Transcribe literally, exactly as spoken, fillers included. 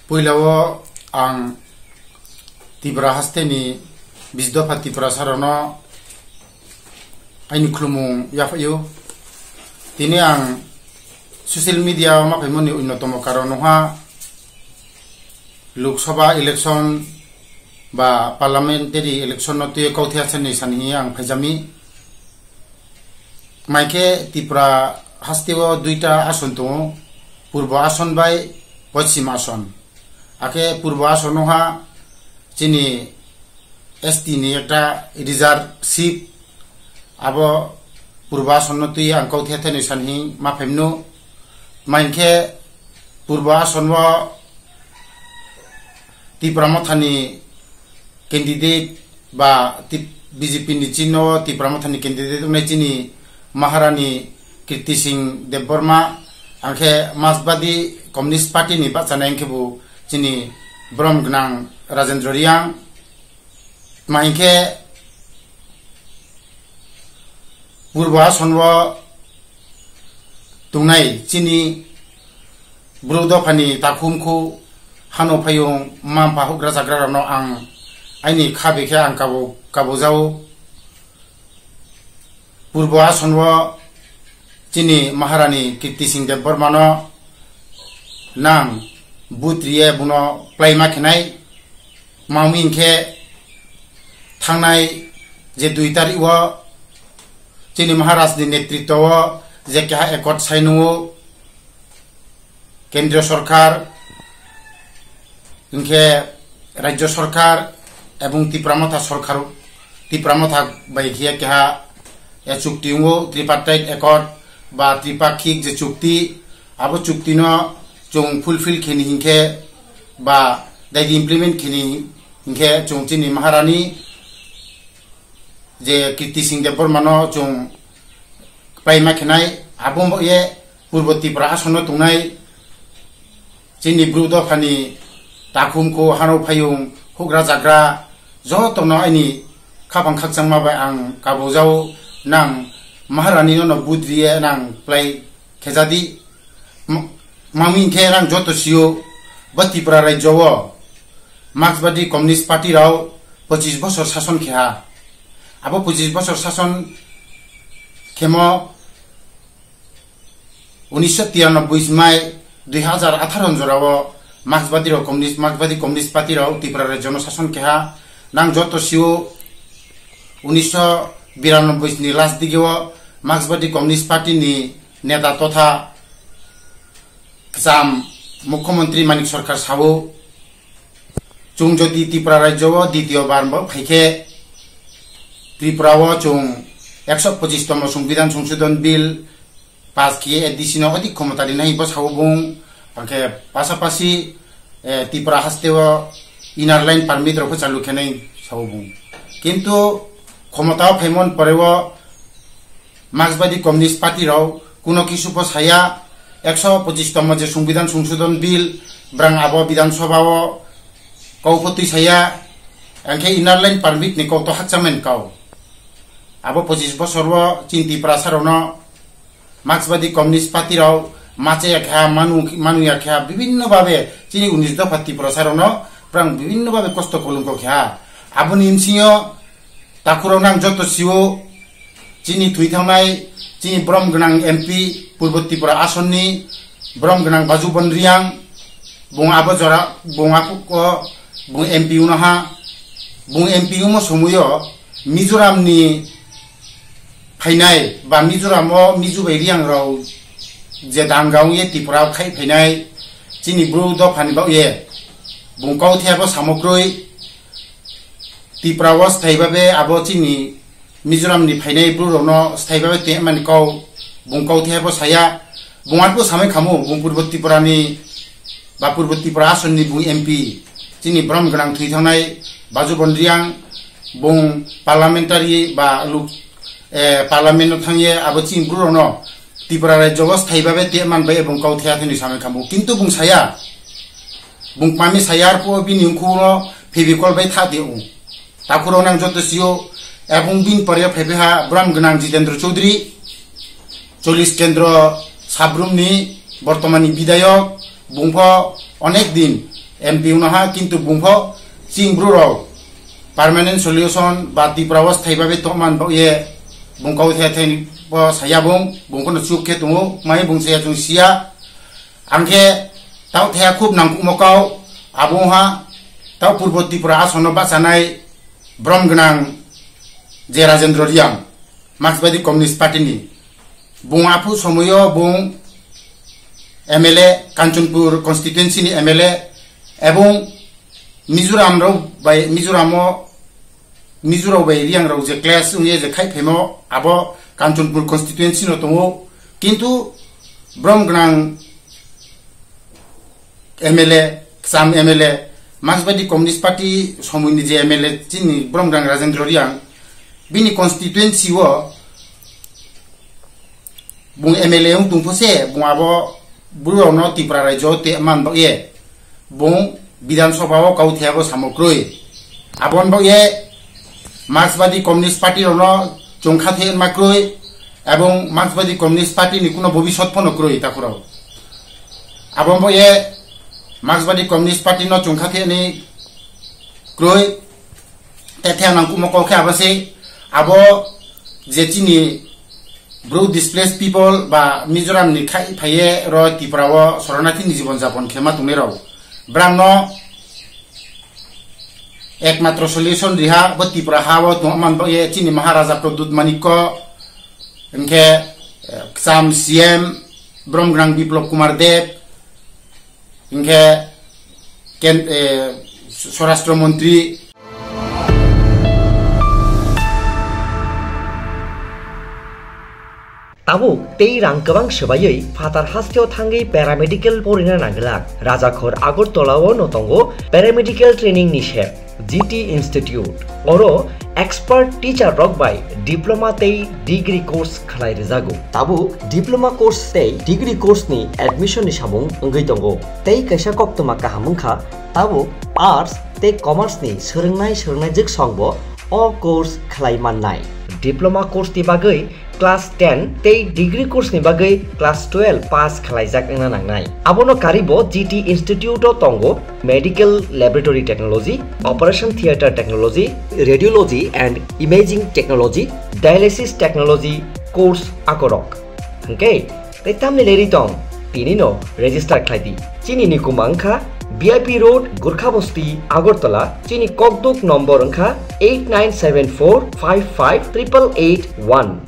Puilao ang Tripura hasteni bisdopha Tiprasarokno aini khulumung yaphaio. Tini ang social media o ma phaimani unnotomo karon wngkha Lok Sabha election ba parliamentary election no twi kauthai asani sani ang phaijami. Maikhe Tripura hasteo duita ason tongo, Purbo Ason bai Poschim Ason. Akhe Purbo Ason wngkha chini S T ni ekta reserve seat, abo Purbo Ason no twi ang kauthai thani sani ma phaimno. Maikhe Purbo Ason o Tipra Mothani candidate ba Tip-, B J P ni chino Tipra Mothani candidate wngnai chini Maharani Kirti Singh Debbarma, angkhe Marxbadi Communist Party ni bachana angkhe bo chini borom gwnang Rajendra Reang. Tma hinkhe Purbo Ason o tongnai chini Bru dophani takhumkhu hano phayung mampa hugra jagra rokno ang aini kha bikhe ang kabo, kabo jao. Purbo Ason o chini Maharani Kirti Singh Debbarmano nang but riye buno plaima khenai. Mami hinkhe thangnai je dui tarik o chini Maharaj ni netritwa o je keha accord sai nungo, Kendriya Sorkar, hinkhe Rajya Sorkar ebong Tipra Motha Sorkar, Tipra Motha bai khe keha, eh, chukti wngo, Tripartite Accord ba tripakhik je chukti, abo chukti no chwng fulfill kheni hinkhe ba daidi implement kheni hinkhe chwng chini Maharani je Kirti Singh Debbarma no chwng paima khenai, abo bo ye Purbo Tripura Ason o tongnai chini Bru dophani takhumkhu hano phayung hugra jagra jotono aini khapang khakchangma bai ang kabo jao, nang Maharani no no but riye nang plai khejadi. M-, mami hinkhe nang joto sio bo Tripura rajyo o Marxbadi Communist Party rao pochis bosor sason kheha. Abo pochis bosor sason khemo unisho tiranoboi mai dui hazar atharo jorao Marxbadi rao Communist, Marxbadi Communist Party rao Tripura rajyo no sason keha. Nang joto sio unisho biranoboi ni last dige o Marxbadi Communist Party ni neta totha kwcham Mukhyamantri Manik Sarkar sao, chwng jodi Tripura rajyo o ditiyo bar bo phaikhe, Tripura o chwng ekso pochis tomo Songbidan Songshodhon Bill pass khiye A D C no odik khomota rinai bo sao bung, angkhe pasapasi, eh, Tripura haste o inner line permit rok pho chalu khenai sao bung. Kintu khomota o phaimon pore o Marxbadi Communist Party rok kuno kisu pho saya, ekso pochis tomo je Songbidan Songshodhon Bill, brang abo Bidhan Sabha o kau pho twi saya, angkhe inner line permit ni kok to hakchamen kau. Abo pochis bosor o chini Tiprasa rokno Marxbadi Communist Party rok macha ya kha, manu, manu ya kha, bibinno babe chini unis dopha Tiprasa rokno brang bibinno babe kosto kolomko kha. Aboni imsingo Takhurok nang joto sio chini thwi thangnai chini borom gwnang M P Purbo Tripura asonni borom gwnang Baju Bon Riang, bung abo jora bung aphuk o bung M P uno ha, bung M P umo somuyo Mizoram ni phainai ba Mizoram o Mizo bai Riang rok je danga wngye Tripura khai phainai chini bru dophani bagye bung kau the abo samokroi Tripura o sthai babe abo chini Mizoram ni phainai bru rokno sthai babe te mani kau bung kau the abo saya bung arbo samai khamu bung Purbo Tripura ni ba Purbo Tripura asonni bung M P chini borom gwnang thwi thangnai Baju Bon Riang bung parliamentary ba luk, eh, parliament no thangye abo chini bru rokno Tripura rajyo o sthai babe te man bai bung kau the athini samai khamu kintu bung saya bung pami saya arpo bini ungkhu no Fevicol bai tha de u. Takhurok nang joto sio, ebong bini pore phaiphaiha borom gwnang Jitendra Chaudhary, chollis kendro sabrumni bortomani bidayok, bungpho onek din M P wngno ha, kintu bungpho ching bru rok permanent solution ba Tripura o sthai babe tongman bo ye bung kau the the bo saya bung, bung kono chup khe tongo, mai bung saya chung sia. Angkhe tau thaya khub nangkukmo kau, abo ha tau Purbo Tripura asono bachanai brom gwnang je Rajendra Reang, Marksbadi Communist Party ni. Bung aphu somoyo bung M L A, Kanchanpur constituency ni M L A, ebong Mizoram rok bai, Mizoram o, Mizoram bai Reang rok je clash wngye je khai phaimo, abo Kanchanpur constituency no tongo. Kintu brom gwnang M L A, Cham M L A, Marksbadi Communist Party somoini je M L A chini brom gwnang Rajendra Reang, bini constituency o bung M L A wng tongpho se, bung abo bru rokno Tripura rajyo te man bagye, bung Bidhan Sabha o kau thebo samo kroi. Abon bagye Marksbadi Communist Party rokno chungkha the ma kroi, ebong Marksbadi Communist Party ni kuno bobisot phono kroi takhurao. Abon bagye Marksbadi Communist Party no chungkha the ni kroi, te the nang kumo kau khe abo se, abo je chini bru displaced people ba Mizoram ni khai phaiye ro Tripura o soranathi ni jibon japon khema tongnai rok, brang no ekmatro solution riha bo Tripura ha o tongman bo ye chini Maharaja Pradyut Manikko, hingkhe, eh, Cham C M, brom gwnang Biplab Kumar Deb, hingkhe ken-, eh, Swarashtra Montri. Tabuk tei rang kwbang swbaiwi phatar hasteo thangwi paramedical porina nanglak. Rajakhor Agartala-o no tongo paramedical training ni sep, G T Institute. Oro expert teacher rok bai diploma tei degree course khlai rwjago. Tabuk diploma course tei degree course ni admission ni samung wngwi tongo. Tei kaisa koktwma kaham wngkha, tabuk arts tei commerce ni swrwngnai swrwngnai jwksong bo o course khlai mannai. Diploma course ni bagwi class ten tei degree course ni bagwi class twelve pass khlaijak wngna nangnai. Abono karibo G T Institute o tongo Medical Laboratory Technology, Operation Theatre Technology, Radiology and Imaging Technology, Dialysis Technology course akorok. Hwnkhe tei tamni leri tong, tini no register khlai di. Chini ni kuma wngkha B I P Road, Gurkha Bosti, Agartala. Chini kokduk nombor wngkha eight nine seven four five five triple eight one.